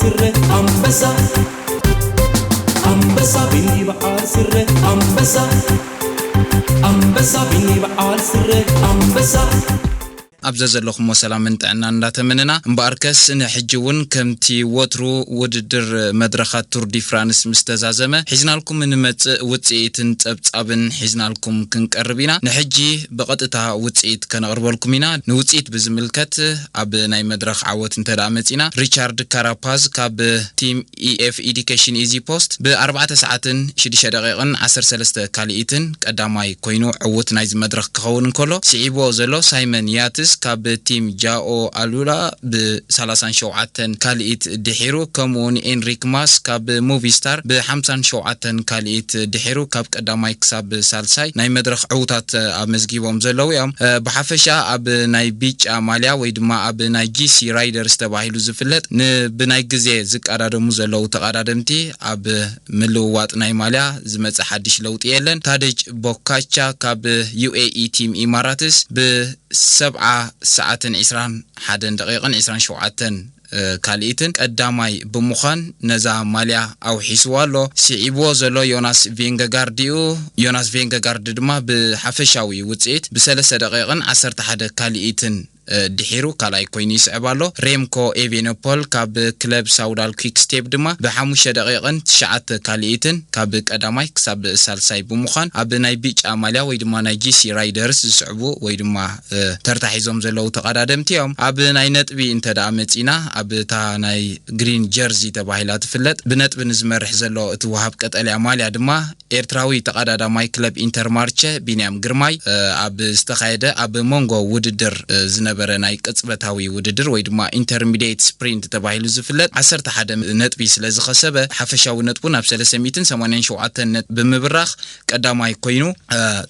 ስረ ኣንበሳ ኣንበሳ ቢኒ በዓል ስረ ኣንበሳ ኣንበሳ ቢኒ በዓል ስረ ኣንበሳ ኣብ ዘዘለኹሞ ሰላምን ጥዕናን እንዳተመነና፣ እምበኣርከስ ንሕጂ እውን ከምቲ ወትሩ ውድድር መድረኻት ቱር ዲ ፍራንስ ምስ ተዛዘመ፣ ሒዝናልኩም እንመጽእ ውጽኢትን ጸብጻብን ሒዝናልኩም ክንቀርብ ኢና። ንሕጂ ብቐጥታ ውጽኢት ከነቕርበልኩም ኢና። ንውጽኢት ብዝምልከት፣ ኣብ ናይ መድረኽ ዓወት እንተ ደኣ መጺና፣ ሪቻርድ ካራፓዝ ካብ ቲም ኢኤፍ ኢዲኬሽን ኢዚ ፖስት ብኣርባዕተ ሰዓትን ሽዱሽተ ደቂቕን ዓሰርተ ሰለስተ ካልኢትን ቀዳማይ ኮይኑ ዕዉት ናይዚ መድረኽ ክኸውን እንከሎ፣ ስዒብዎ ዘሎ ሳይመን ያትስ ካብ ቲም ጃኦ ኣሉላ ብሰላሳን ሸውዓተን ካልኢት ድሒሩ፣ ከምኡውን ኤንሪክ ማስ ካብ ሙቪስታር ብሓምሳን ሸውዓተን ካልኢት ድሒሩ ካብ ቀዳማይ ክሳብ ሳልሳይ ናይ መድረኽ ዕዉታት ኣመዝጊቦም ዘለዉ እዮም። እ፣ ብሓፈሻ ኣብ ናይ ቢጫ ማልያ ወይ ድማ ኣብ ናይ ጂ ሲ ራይደርስ ተባሂሉ ዝፍለጥ ን-፣ ብናይ ግዜ ዝቀዳደሙ ዘለዉ ተቐዳደምቲ ኣብ ምልውዋጥ ናይ ማልያ ዝመጸ ሓድሽ ለውጢ የለን። ታደጅ ቦካቻ ካብ ዩ ኤ ኢ ቲም ኢማራትስ ብሰብዓ ሰዓትን ዕስራን ሓደን ደቂቕን ዕስራን ሸውዓተን ካልኢትን ቀዳማይ ብምዃን ነዛ ማልያ ኣውሒስዋ ኣሎ። ስዒብዎ ዘሎ ዮናስ ቬንገጋርድ እዩ። ዮናስ ቬንገጋርድ ድማ ብሓፈሻዊ ውጽኢት ብሰለስተ ደቂቕን ዓሰርተ ሓደ ካልኢትን ድሒሩ ካልኣይ ኮይኑ ይስዕብ ኣሎ። ሬምኮ ኤቬኖፖል ካብ ክለብ ሳውዳል ኲክ ስቴፕ ድማ ብሓሙሽተ ደቂቕን ትሽዓተ ካልኢትን ካብ ቀዳማይ ክሳብ ሳልሳይ ብምዃን ኣብ ናይ ቢጫ ማልያ ወይ ድማ ናይ ጂ ሲ ራይደርስ ዝስዕቡ ወይ ድማ ተርታ ሒዞም ዘለዉ ተቐዳደምቲ እዮም። ኣብ ናይ ነጥቢ እንተ ደኣ መጺና፣ ኣብ እታ ናይ ግሪን ጀርዚ ተባሂላ ትፍለጥ ብነጥቢ ንዝመርሕ ዘሎ እቲ ወሃብ ቀጠልያ ማልያ ድማ ኤርትራዊ ተቐዳዳማይ ክለብ ኢንተርማርቸ ቢንያም ግርማይ ኣብ ዝተኻየደ ኣብ መንጎ ውድድር ዝነበረ ናይ ቅጽበታዊ ውድድር ወይ ድማ ኢንተርሚዲየት ስፕሪንት ተባሂሉ ዝፍለጥ ዓሰርተ ሓደ ነጥቢ ስለ ዝኸሰበ ሓፈሻዊ ነጥቡ ናብ ሰለስተ ሚእትን ሰማንያን ሸውዓተን ነጥቢ ብምብራኽ ቀዳማይ ኮይኑ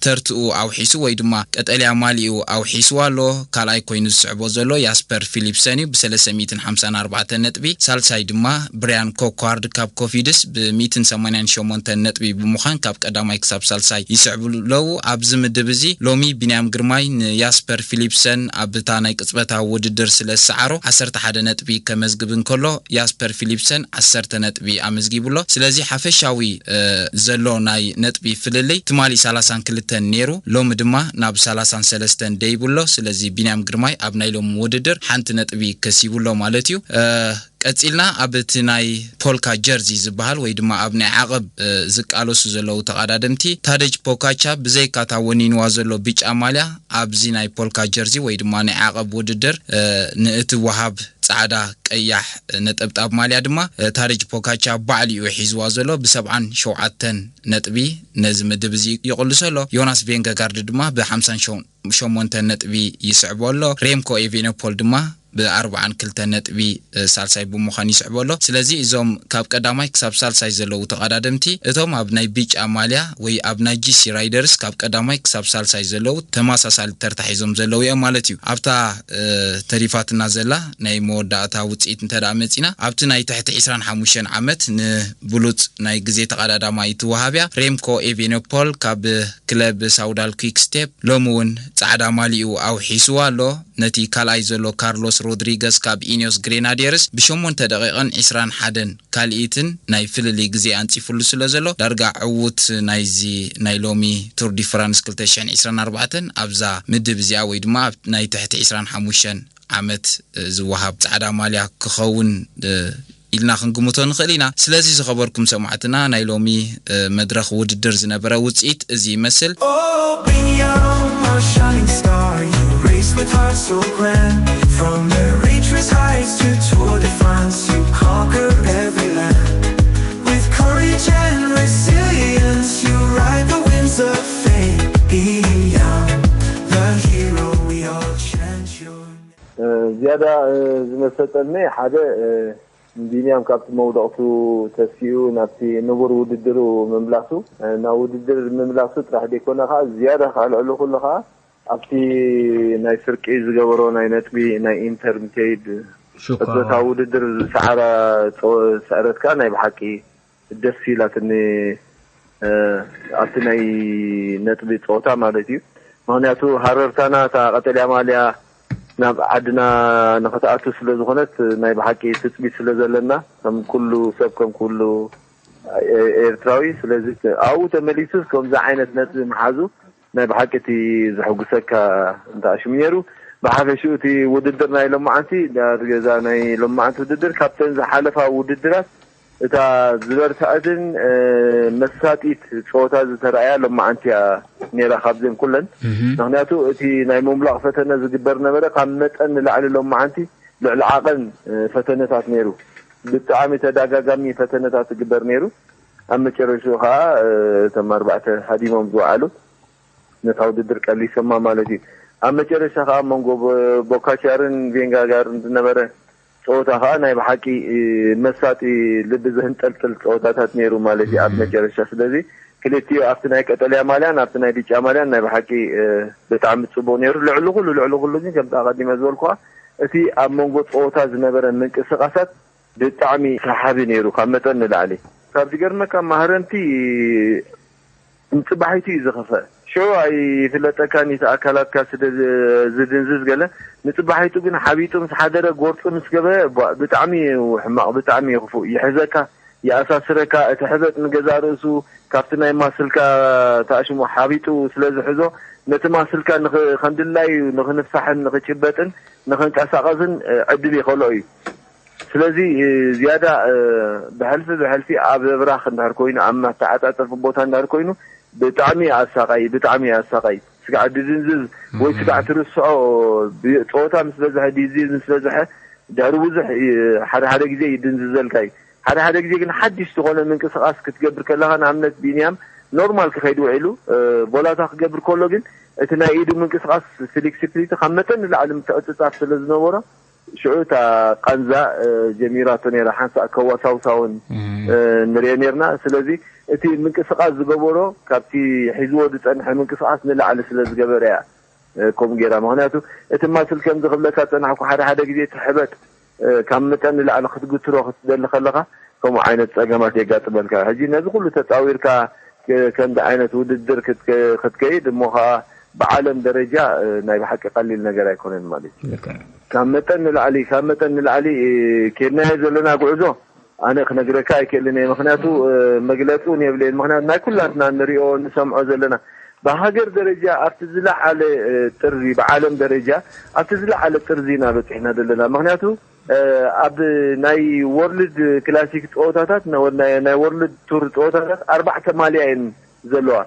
ተርትኡ ኣውሒሱ ወይ ድማ ቀጠልያ ማልዩ ኣውሒስዋ ኣሎ። ካልኣይ ኮይኑ ዝስዕቦ ዘሎ ያስፐር ፊሊፕሰን እዩ ብሰለስተ ሚእትን ሓምሳን ኣርባዕተን ነጥቢ። ሳልሳይ ድማ ብሪያን ኮኳርድ ካብ ኮፊድስ ብሚእትን ሰማንያን ሸሞንተን ነጥቢ ብምዃን ካብ ቀዳማይ ክሳብ ሳልሳይ ይስዕቡ ኣለዉ። ኣብዚ ምድብ እዚ ሎሚ ቢንያም ግርማይ ንያስፐር ፊሊፕሰን ኣብታ ናይ ቅጽበታዊ ውድድር ስለ ዝሰዓሮ ዓሰርተ ሓደ ነጥቢ ከመዝግብ እንከሎ ያስፐር ፊሊፕሰን ዓሰርተ ነጥቢ ኣመዝጊቡ ኣሎ። ስለዚ ሓፈሻዊ ዘሎ ናይ ነጥቢ ፍልልይ ትማሊ ሰላሳን ክልተን ነይሩ፣ ሎሚ ድማ ናብ ሰላሳን ሰለስተን ደይቡ ኣሎ። ስለዚ ቢንያም ግርማይ ኣብ ናይ ሎሚ ውድድር ሓንቲ ነጥቢ ከሲቡ ኣሎ ማለት እዩ። ቀጺልና ኣብ እቲ ናይ ፖልካ ጀርዚ ዝበሃል ወይ ድማ ኣብ ናይ ዓቐብ ዝቃለሱ ዘለዉ ተቐዳደምቲ ታደጅ ፖካቻ ብዘይካታ ወኒንዋ ዘሎ ብጫ ማልያ ኣብዚ ናይ ፖልካ ጀርዚ ወይ ድማ ናይ ዓቐብ ውድድር ንእቲ ወሃብ ጻዕዳ ቀያሕ ነጠብጣብ ማልያ ድማ ታደጅ ፖካቻ ባዕሊኡ ሒዝዋ ዘሎ ብሰብዓን ሸውዓተን ነጥቢ ነዚ ምድብ እዚ ይቕልሶ ኣሎ። ዮናስ ቬንገጋርድ ድማ ብሓምሳን ሸሞንተ ነጥቢ ይስዕቦ ኣሎ። ሬምኮ ኤቬኖፖል ድማ ብኣርባዓን ክልተን ነጥቢ ሳልሳይ ብምዃን ይስዕቦ ኣሎ። ስለዚ እዞም ካብ ቀዳማይ ክሳብ ሳልሳይ ዘለዉ ተቐዳደምቲ እቶም ኣብ ናይ ቢጫ ማልያ ወይ ኣብ ናይ ጂ ሲ ራይደርስ ካብ ቀዳማይ ክሳብ ሳልሳይ ዘለዉ ተመሳሳሊ ተርታ ሒዞም ዘለዉ እዮም ማለት እዩ። ኣብታ ተሪፋትና ዘላ ናይ መወዳእታ ውፅኢት እንተ ደኣ መፂና ኣብቲ ናይ ትሕቲ ዕስራን ሓሙሽተን ዓመት ንብሉፅ ናይ ግዜ ተቐዳዳማይ ትወሃብያ ሬምኮ ኤቬኖፖል ካብ ክለብ ሳውዳል ኲክ ስቴፕ ሎሚ እውን ጻዕዳ ማልዩ ኣውሒስዋ ኣሎ። ነቲ ካልኣይ ዘሎ ካርሎስ ሮድሪገስ ካብ ኢኒዮስ ግሬናዲየርስ ብሸሞንተ ደቂቕን ዕስራን ሓደን ካልኢትን ናይ ፍልልይ ግዜ ኣንጺፉሉ ስለ ዘሎ ዳርጋ ዕዉት ናይዚ ናይ ሎሚ ቱር ዲ ፍራንስ ክልተ ሽሕን ዕስራን ኣርባዕተን ኣብዛ ምድብ እዚኣ ወይ ድማ ኣብ ናይ ትሕቲ ዕስራን ሓሙሽተን ዓመት ዝወሃብ ጻዕዳ ማልያ ክኸውን ኢልና ክንግምቶ ንኽእል ኢና። ስለዚ ዝኸበርኩም ሰማዕትና ናይ ሎሚ መድረኽ ውድድር ዝነበረ ውፅኢት እዚ ይመስል። Oh, Binyam, our shining star, you race with heart so grand. From the Eritre's heights to Tour de France, you conquer every land. With courage and resilience, you ride the winds of fame. Binyam, the hero we all chant your name. ዝያዳ ዝመሰጠኒ ሓደ ቢንያም ካብቲ መውደቕቱ ተሲኡ ናብቲ ንቡር ውድድሩ ምምላሱ፣ ናብ ውድድር ምምላሱ ጥራሕ ዘይኮነ ከኣ ዝያዳ ከልዕሎ ከሎ ከኣ ኣብቲ ናይ ፍርቂ ዝገበሮ ናይ ነጥቢ ናይ ኢንተር ምከይድ ቅጽበታዊ ውድድር ዝሰዓራ ስዕረት ከኣ ናይ ብሓቂ ደስ ኢላትኒ። ኣብቲ ናይ ነጥቢ ጸወታ ማለት እዩ። ምኽንያቱ ሃረርታና እታ ቀጠልያ ማልያ ናብ ዓድና ንኽትኣቱ ስለ ዝኾነት ናይ ብሓቂ ትፅቢት ስለ ዘለና ከም ኩሉ ሰብ ከም ኩሉ ኤርትራዊ ስለዚ ኣብኡ ተመሊሱስ ከምዚ ዓይነት ነጥቢ ምሓዙ ናይ ብሓቂ እቲ ዘሐጉሰካ እንተኣሽሙ ነይሩ። ብሓፈሽኡ እቲ ውድድር ናይ ሎማዓንቲ ዳር ገዛ ናይ ሎማዓንቲ ውድድር ካብተን ዝሓለፋ ውድድራት እታ ዝበርትዐትን መሳጢት ፀወታ ዝተረኣያ ሎማዓንቲ እያ ነይራ ካብዘን ኩለን። ምክንያቱ እቲ ናይ ምምላቕ ፈተነ ዝግበር ነበረ ካብ መጠን ንላዕሊ ሎማዓንቲ ልዕሊ ዓቐን ፈተነታት ነይሩ። ብጣዕሚ ተዳጋጋሚ ፈተነታት ዝግበር ነይሩ። ኣብ መጨረሽኡ ከዓ እቶም ኣርባዕተ ሃዲሞም ዝወዓሉ ነታ ውድድር ቀሊሶማ ማለት እዩ። ኣብ መጨረሻ ከዓ መንጎ ቦካቻርን ቬንጋጋርን ዝነበረ ፀወታ ከዓ ናይ ብሓቂ መሳጢ ልቢ ዘንጠልጥል ፀወታታት ነይሩ ማለት እዩ ኣብ መጨረሻ። ስለዚ ክልቲኡ ኣብቲ ናይ ቀጠልያ ማልያን ኣብቲ ናይ ብጫ ማልያን ናይ ብሓቂ ብጣዕሚ ፅቡቅ ነይሩ። ልዕሊ ኩሉ ልዕሊ ኩሉ ግን ከምቲ ኣቐዲመ ዝበልኩዋ እቲ ኣብ መንጎ ፀወታ ዝነበረ ምንቅስቃሳት ብጣዕሚ ሰሓቢ ነይሩ ካብ መጠን ንላዕሊ። ካብ ዝገርመካ ማህረምቲ ንፅባሒቱ እዩ ዝኸፈእ። ሽዑ ኣይፍለጠካን እቲ ኣካላትካ ስለ ዝድንዝዝ ገለ ንፅባሒቱ ግን ሓቢጡ ምስ ሓደረ ጎርፂ ምስ ገበ ብጣዕሚ እዩ ሕማቕ፣ ብጣዕሚ እዩ ክፉእ። ይሕዘካ፣ ይኣሳስረካ። እቲ ሕበጥ ንገዛ ርእሱ ካብቲ ናይ ማስልካ ተኣሽሙ ሓቢጡ ስለ ዝሕዞ ነቲ ማስልካ ከምድላዩ ንክንፋሕን ንክጭበጥን ንክንቀሳቐስን ዕድል ይኸልኦ እዩ። ስለዚ ዝያዳ ብሕልፊ ብሕልፊ ኣብ ብራኽ እንድሕር ኮይኑ ኣብ መተዓፃፀፊ ቦታ እንድሕር ኮይኑ ብጣዕሚ ኣሳቃይ ብጣዕሚ ኣሳቃይ ስጋዕ ድድንዝዝ ወይ ስጋዕ ትርስዖ ፀወታ ምስ በዝሐ ዲዚዝ ምስ በዝሐ ድሕሪ ብዙሕ ሓደ ሓደ ግዜ ይድንዝዘልካ እዩ። ሓደ ሓደ ግዜ ግን ሓድሽ ዝኾነ ምንቅስቃስ ክትገብር ከለካ ንኣብነት ቢንያም ኖርማል ክኸይድ ውዒሉ ቦላታ ክገብር ከሎ ግን እቲ ናይ ኢዱ ምንቅስቃስ ፍሌክሲብሊቲ ካብ መጠን ንላዕሊ ምትዕፅፃፍ ስለ ዝነበሮ ሽዑ እታ ቃንዛ ጀሚራቶ ነይራ። ሓንሳእ ከዋሳውሳውን ንሪኦ ነርና። ስለዚ እቲ ምንቅስቃስ ዝገበሮ ካብቲ ሒዝዎ ዝፀንሐ ምንቅስቃስ ንላዕሊ ስለ ዝገበረ እያ ከምኡ ገይራ። ምክንያቱ እቲ ማስል ከምዚ ክብለካ ዝፀናሕኩ ሓደ ሓደ ግዜ እቲ ሕበጥ ካብ መጠን ንላዕሊ ክትግትሮ ክትደሊ ከለካ ከምኡ ዓይነት ፀገማት የጋጥመልካ። ሕጂ ነዚ ኩሉ ተፃዊርካ ከምዚ ዓይነት ውድድር ክትከይድ እሞ ከዓ ብዓለም ደረጃ ናይ ብሓቂ ቀሊል ነገር ኣይኮነን ማለት እዩ። ካብ መጠን ንላዕሊ ካብ መጠን ንላዕሊ ኬድናዮ ዘለና ጉዕዞ ኣነ ክነግረካ ኣይክእልን እየ። ምክንያቱ መግለፂ እውን የብለይን። ምክንያቱ ናይ ኩላትና ንሪኦ ንሰምዖ ዘለና ብሃገር ደረጃ ኣብቲ ዝለዓለ ጥርዚ ብዓለም ደረጃ ኣብቲ ዝለዓለ ጥርዚ ኢና በፂሕና ዘለና። ምክንያቱ ኣብ ናይ ወርልድ ክላሲክ ፀወታታት ናይ ወርልድ ቱር ፀወታታት ኣርባዕተ ማልያ እየን ዘለዋ።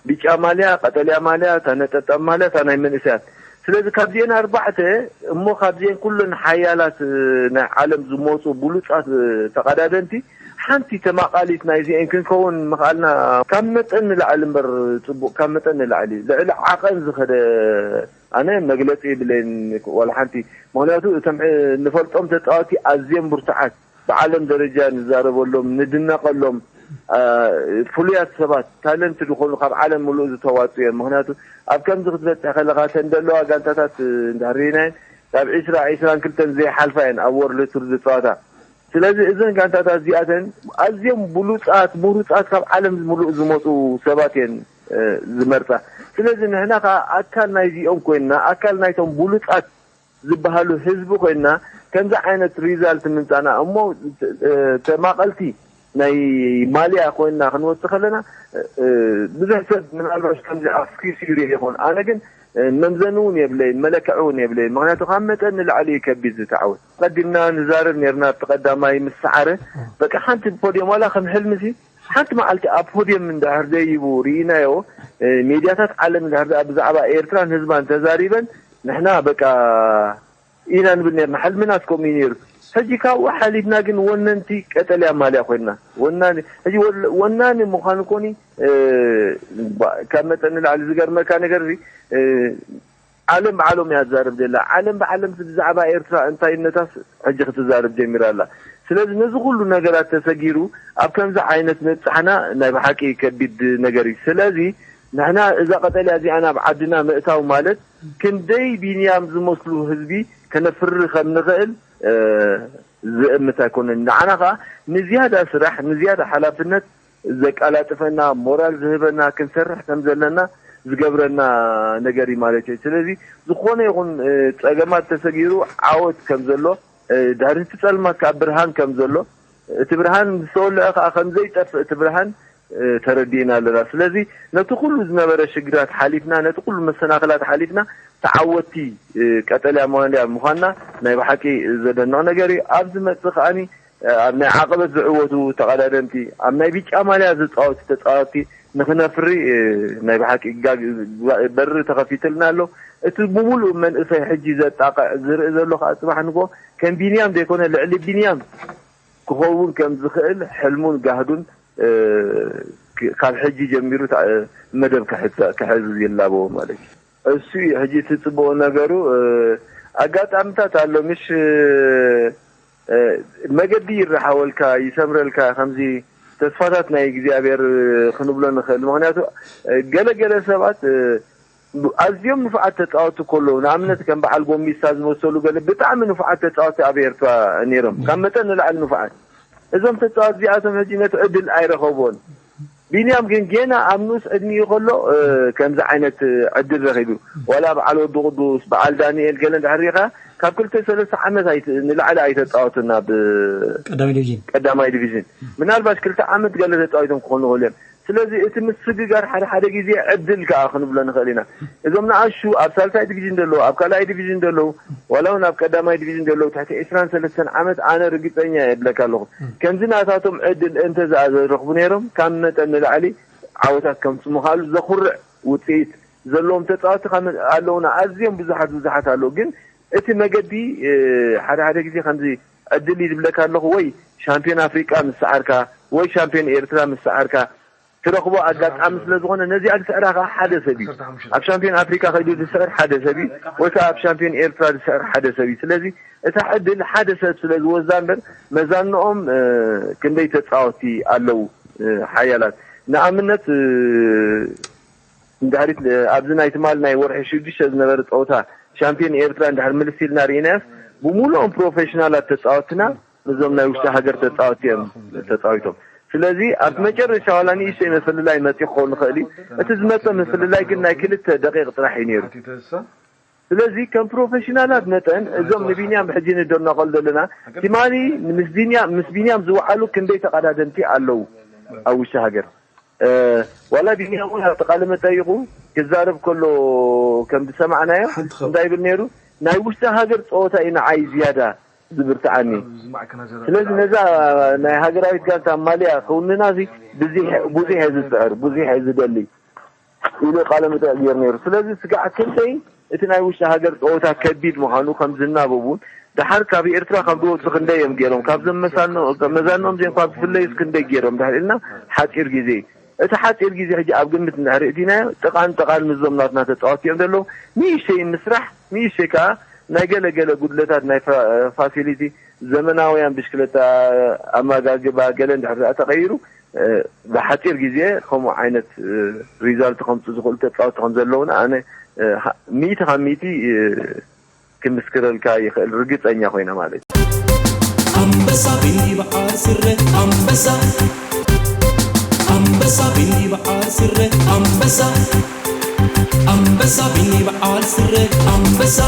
ብጫ ማልያ፣ ቀጠልያ ማልያ፣ እታ ነጠብጣብ ማልያ፣ እታ ናይ መንእሰያት። ስለዚ ካብዚአን ኣርባዕተ እሞ ካብዚአን ኩለን ሓያላት ናይ ዓለም ዝመፁ ብሉፃት ተቐዳደምቲ ሓንቲ ተማቓሊት ናይዚአን ክንከውን ምኽኣልና ካብ መጠን ንላዕሊ እምበር ፅቡቕ ካብ መጠን ንላዕሊ ልዕሊ ዓቐን ዝኸደ ኣነ መግለፂ ይብለይን ዋላ ሓንቲ። ምክንያቱ እቶም ንፈልጦም ተፃወቲ ኣዝዮም ብርቱዓት ብዓለም ደረጃ ንዛረበሎም ንድነቐሎም ፍሉያት ሰባት ታለንት ዝኾኑ ካብ ዓለም ምሉእ ዝተዋፁ እዮም። ምክንያቱ ኣብ ከምዚ ክትበፅሕ ከለካ ተን ዘለዋ ጋንታታት እንዳርኢናየን ካብ ዒስራ ዒስራን ክልተን ዘይሓልፋ እየን ኣብ ወርልድ ቱር ዝፃወታ። ስለዚ እዘን ጋንታታት እዚኣተን ኣዝዮም ብሉፃት ምሩፃት ካብ ዓለም ምሉእ ዝመፁ ሰባት እየን ዝመርፃ። ስለዚ ንሕና ከዓ ኣካል ናይዚኦም ኮይንና ኣካል ናይቶም ብሉፃት ዝበሃሉ ህዝቢ ኮይንና ከምዚ ዓይነት ሪዛልት ምምፃና እሞ ተማቐልቲ ናይ ማልያ ኮይንና ክንወፅእ ከለና ብዙሕ ሰብ ምናልባሽ ከምዚ ኣፍኪሱ ይሪኦ ይኾን። ኣነ ግን መምዘኒ እውን የብለይን መለክዒ እውን የብለይን። ምክንያቱ ካብ መጠን ንላዕሊ እዩ ከቢድ ዝተዓወት። ቀዲምና ንዛረብ ነርና ኣብቲ ቀዳማይ ምስ ሰዓረ በቃ ሓንቲ ፖድዮም ዋላ ከም ሕልምሲ ሓንቲ መዓልቲ ኣብ ፖድዮም እንድሕር ደይቡ ርኢናዮ ሚድያታት ዓለም እንድሕር ብዛዕባ ኤርትራን ህዝባን ተዛሪበን ንሕና በቃ ኢና ንብል ነርና። ሕልምና እስከምኡ እዩ ነይሩ። ሕጂ ካብኡ ሓሊፍና ግን ወነንቲ ቀጠልያ ማልያ ኮይንና ወናኒ ሕጂ ወናኒ ምዃኑ ኮኒ ካብ መጠን ንላዕሊ ዝገርመካ ነገር እዚ ዓለም ብዓሎም እያ ትዛረብ ዘላ። ዓለም ብዓለም ብዛዕባ ኤርትራ እንታይነታስ ሕጂ ክትዛረብ ጀሚራ ኣላ። ስለዚ ነዚ ኩሉ ነገራት ተሰጊሩ ኣብ ከምዚ ዓይነት ምብጻሕና ናይ ብሓቂ ከቢድ ነገር እዩ። ስለዚ ንሕና እዛ ቀጠልያ እዚኣ ናብ ዓድና ምእታው ማለት ክንደይ ቢንያም ዝመስሉ ህዝቢ ከነፍሪ ከም ንኽእል ዝእምት ኣይኮነን። ንዓና ከዓ ንዝያዳ ስራሕ ንዝያዳ ሓላፍነት ዘቀላጥፈና ሞራል ዝህበና ክንሰርሕ ከም ዘለና ዝገብረና ነገር እዩ ማለት እዩ። ስለዚ ዝኾነ ይኹን ጸገማት ተሰጊሩ ዓወት ከም ዘሎ፣ ድሕሪ እቲ ጸልማት ከዓ ብርሃን ከም ዘሎ፣ እቲ ብርሃን ዝተወለዐ ከዓ ከም ዘይጠፍእ እቲ ብርሃን ተረዲእና ኣለና። ስለዚ ነቲ ኩሉ ዝነበረ ሽግራት ሓሊፍና፣ ነቲ ኩሉ መሰናኽላት ሓሊፍና ተዓወትቲ ቀጠልያ ማልያ ምዃንና ናይ ብሓቂ ዘደንቕ ነገር እዩ። ኣብ ዝመጽእ ከዓኒ ኣብ ናይ ዓቐበት ዝዕወቱ ተቐዳደምቲ፣ ኣብ ናይ ቢጫ ማልያ ዝጻወቱ ተጻወትቲ ንኽነፍሪ ናይ ብሓቂ በሪ ተኸፊትልና ኣሎ። እቲ ብምሉእ መንእሰይ ሕጂ ዘጣቕዕ ዝርኢ ዘሎ ከዓ ጽባሕ ንግሆ ከም ቢንያም ዘይኮነ ልዕሊ ቢንያም ክኸውን ከም ዝኽእል ሕልሙን ጋህዱን ካብ ሕጂ ጀሚሩ መደብ ክሕዝ ይላበዎ ማለት እዩ። እሱ እዩ ሕጂ እቲ ጽቡቕ ነገሩ። ኣጋጣምታት ኣሎ ምሽ መገዲ ይረሓወልካ ይሰምረልካ ከምዚ ተስፋታት ናይ እግዚኣብሔር ክንብሎ ንኽእል። ምኽንያቱ ገለገለ ሰባት ኣዝዮም ንፉዓት ተጻወቲ ከለዉ፣ ንኣብነት ከም በዓል ጎሚሳ ዝመሰሉ ገለ ብጣዕሚ ንፉዓት ተጻወቲ ኣብ ኤርትራ ነይሮም፣ ካብ መጠን ንላዕሊ ንፉዓት። እዞም ተጻወቲ እዚኣቶም ሕጂ ነቲ ዕድል ኣይረኸብዎን። ቢንያም ግን ጌና ኣብ ንኡስ ዕድሚኡ ከሎ ከምዚ ዓይነት ዕድል ረኺቡ። ዋላ በዓል ወዲ ቅዱስ፣ በዓል ዳንኤል ገለ እንድሕር ሪኢኻ ካብ ክልተ ሰለስተ ዓመት ንላዕሊ ኣይተጻወቱን ኣብ ቀዳማይ ዲቪዥን። ምናልባሽ ክልተ ዓመት ገለ ተጻዊቶም ክኾኑ ይኽእሉ እዮም። ስለዚ እቲ ምስግጋር ሓደ ሓደ ግዜ ዕድል ከኣ ክንብሎ ንኽእል ኢና። እዞም ንኣሹ ኣብ ሳልሳይ ዲቪዥን ዘለዉ፣ ኣብ ካልኣይ ዲቪዥን ዘለዉ፣ ዋላ እውን ኣብ ቀዳማይ ዲቪዥን ዘለዉ ትሕቲ ዕስራን ሰለስተን ዓመት ኣነ ርግጸኛ እየ እብለካ ኣለኹ። ከምዚ ናታቶም ዕድል እንተ ዝኣ- ዝረኽቡ ነይሮም ካብ መጠን ንላዕሊ ዓወታት ከምጽኡ ምኽኣሉ ዘኹርዕ ውጽኢት ዘለዎም ተጻወቲ ኣለዉና። ኣዝዮም ብዙሓት ብዙሓት ኣለዉ። ግን እቲ መገዲ ሓደ ሓደ ግዜ ከምዚ ዕድል እዩ ዝብለካ ኣለኹ ወይ ሻምፒዮን ኣፍሪቃ ምስ ሰዓርካ ወይ ሻምፒዮን ኤርትራ ምስ ሰዓርካ ትረኽቦ ኣጋጣሚ ስለ ዝኾነ ነዚኣ ዝስዕራ ከዓ ሓደ ሰብ እዩ። ኣብ ሻምፒዮን ኣፍሪካ ከይዱ ዝስዕር ሓደ ሰብ እዩ ወይ ከዓ ኣብ ሻምፒዮን ኤርትራ ዝስዕር ሓደ ሰብ እዩ። ስለዚ እታ ዕድል ሓደ ሰብ ስለ ዝወዛ እምበር መዛንኦም ክንደይ ተፃወቲ ኣለዉ ሓያላት ንኣብነት እንድሕሪት ኣብዚ ናይ ትማል ናይ ወርሒ ሽዱሽተ ዝነበረ ፀወታ ሻምፒዮን ኤርትራ እንድሕር ምልስ ኢልና ርኢናዮስ ብምሉኦም ፕሮፌሽናላት ተፃወትና እዞም ናይ ውሽጢ ሃገር ተፃወቲ እዮም ተፃዊቶም። ስለዚ ኣብ መጨረሻ ዋላ ንእሽተይ ምፍልላይ መፂኡ ክኸውን ይኽእል እዩ። እቲ ዝመፀ ምፍልላይ ግን ናይ ክልተ ደቂቕ ጥራሕ እዩ ነይሩ። ስለዚ ከም ፕሮፌሽናላት መጠን እዞም ንቢንያም ሕጂ ንደናቐሉ ዘለና ትማሊ ምስ ቢንያም ምስ ቢንያም ዝወዓሉ ክንደይ ተቐዳደምቲ ኣለዉ ኣብ ውሽጢ ሃገር። ዋላ ቢንያም እውን ኣብቲ ቃለ መጠይቑ ክዛረብ ከሎ ከም ዝሰማዕናዮ እንታይ ይብል ነይሩ? ናይ ውሽጢ ሃገር ፀወታ እዩ ንዓይ ዝያዳ ዝብርትዓኒ። ስለዚ ነዛ ናይ ሃገራዊት ጋንታ ማልያ ክውንና እዚ ብዙሕ እየ ዝፅዕር፣ ብዙሕ እየ ዝደሊ ኢሉ ቃለ መጠይቕ ገይሩ ነይሩ። ስለዚ ስጋዕ ክንደይ እቲ ናይ ውሽጢ ሃገር ፀወታ ከቢድ ምዃኑ ከም ዝናበቡን ደሓር ካብ ኤርትራ ካብ ዝወፁ ክንደይ እዮም ገይሮም ካብዞም መዛኖም ዚኦም ካብ ዝፍለዩስ ክንደይ ገይሮም ድሕር ኢልና ሓፂር ግዜ እቲ ሓፂር ግዜ ሕጂ ኣብ ግምት እንድሕር እቲናዮ ጥቓን ጥቓን ምስዞም ናትና ተፃወቲ እዮም ዘለዉ ንእሽተይ ምስራሕ ንእሽተይ ከዓ ናይ ገለ ገለ ጉድለታት ናይ ፋሲሊቲ ዘመናውያን ብሽክለታ ኣመጋግባ ገለ እንድሕር ደኣ ተቐይሩ ብሓፂር ግዜ ከምኡ ዓይነት ሪዛልት ከምፁ ዝኽእሉ ተፃወቲ ከም ዘለውና ኣነ ሚእቲ ካብ ሚእቲ ክምስክረልካ ይኽእል ርግፀኛ ኮይነ ማለት እዩ። ኣንበሳ ቢኒ በዓል ስረ ኣንበሳ ኣንበሳ ቢኒ በዓል ስረ ኣንበሳ ኣንበሳ ቢኒ በዓል ስረ ኣንበሳ